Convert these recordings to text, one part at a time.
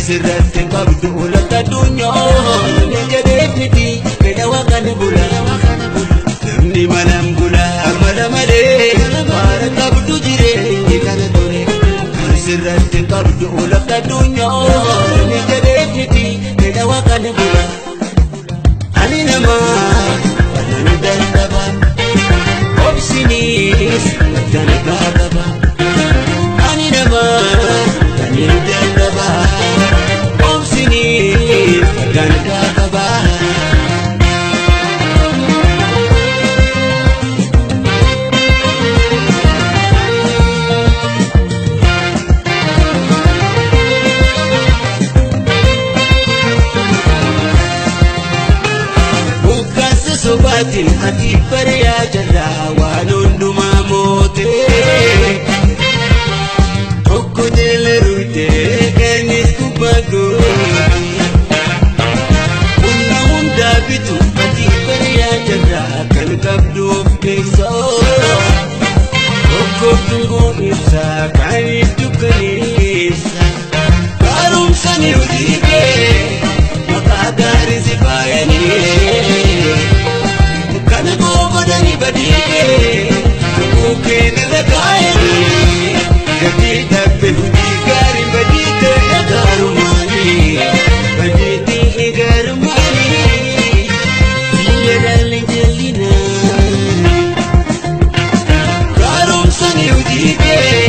sirratti qabdu lafa addunyaa ni jedheef miti fedha waaqaan bula. Namni malaan bula mala malee maara qabdu jireenyi kana tole. Kan sirratti qabdu lafa addunyaa ni jedheef miti fedha waaqaan bula. Ani nama nan dadhaba obsinis dangaa qaba. Ani nama nan dadhaba obsinis dangaa qaba. Sobaatiin ati bariyaa jalaa waan hundumaa mootee tokko jala ruutee kanis gubbaa goote. Humna hundaa bitu ati bariyaa jalaa kan qabdu of keessaa tokkoof dungoon ibsaa kaaniif dukkaneessa. Barumsa ni hojii kee maqaa gaarii si faayanii. Kana godhani badii lubbuu keenyarra kaayanii gatii dhabbe hojii gaarii badii ta'e gaarumaanii badii ta'e gaarumaanii biyya dhalli jallinaa. Gaarumsa ni hojii kee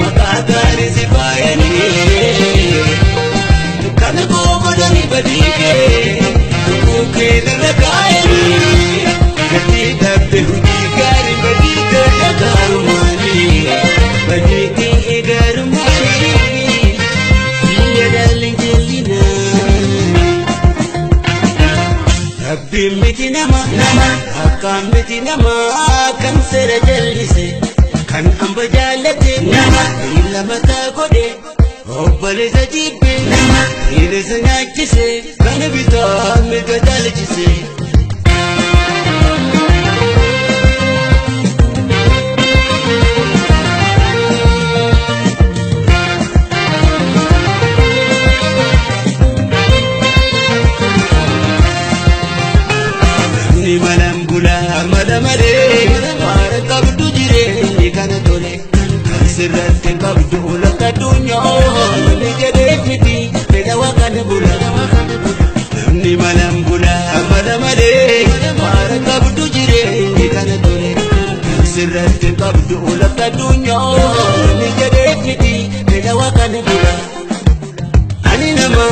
maqaa gaarii si faayanii kana godhani badii lubbuu keenyarra kaayanii. Gatii dhabbe hojii gaarii badii ta'e gaarumaanii badii ta'e gaarumaanii biyya dhalli jallinaa. Rabbiin miti nama nama akkaan miti nama kan seera jallise kan hamba jaallate nama miila mataa godhe obboleessa jibbe nama miila nyaachise kan bitaa mirga jaalchise. Namni malaan bula mala malee maara qabdu jireenyi kana tole. Kan sirratti qabdu lafa addunyaa ni jedheef miti fedha waaqaan bula. Namni malaan bula mala malee maara qabdu jireenyi kana tole. Kan sirratti qabdu lafa addunyaa ni jedheef miti fedha waaqaan bula. Ani nama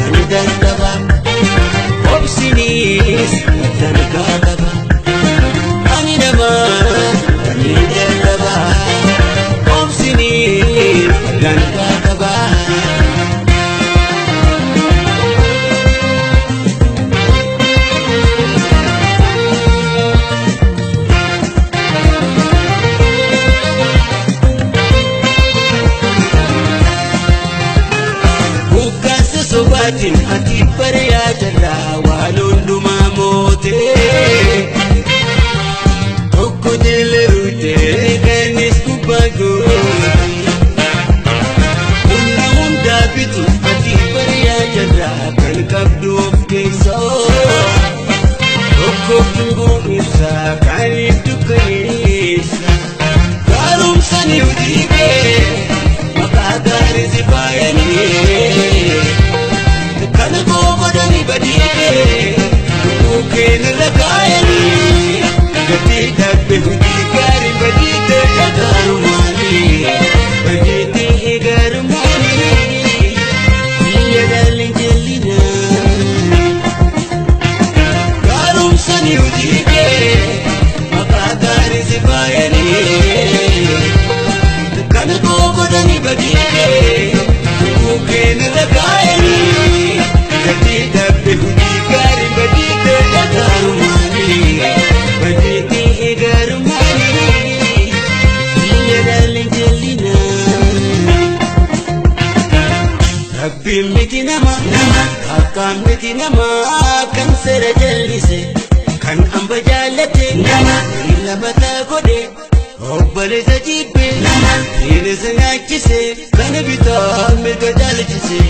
nan dadhaba. Obsinis dangaa qaba. Ani nama nan dadhaba. Obsinis dangaa qaba. Hoggansa sobaatiin ati bariyaa jalaa waan hundumaa mootee tokko jala ruutee kanis gubbaa goote. Humna hundaa bitu ati bariyaa jalaa kan qabdu of keessaa tokkoof dungoon ibsaa kaaniif dukkaneessa. Gaarumsa ni hojii kee maqaa gaarii si faayanii. Kana godhani badii lubbuu keenyarra kaayanii gatii dhabbe hojii gaarii badii ta'e gaarumaanii badii ta'e gaarumaanii biyya dhalli jallinaa. Gaarumsa ni hojii kee maqaa gaarii si faayanii kana godhani badii lubbuu keenyarra kaayanii gatii dhabbe hojii gaarii badii ta'e gaarumaanii badii ta'e gaarumaanii biyya dhalli jallinaa. Rabbiin miti nama nama akkaan miti nama kan seera jallise kan hamba jaallate nama miila mataa godhe Obboleessa jibbee, diina isa nyaachise, kana bitaa mirga jaalachise.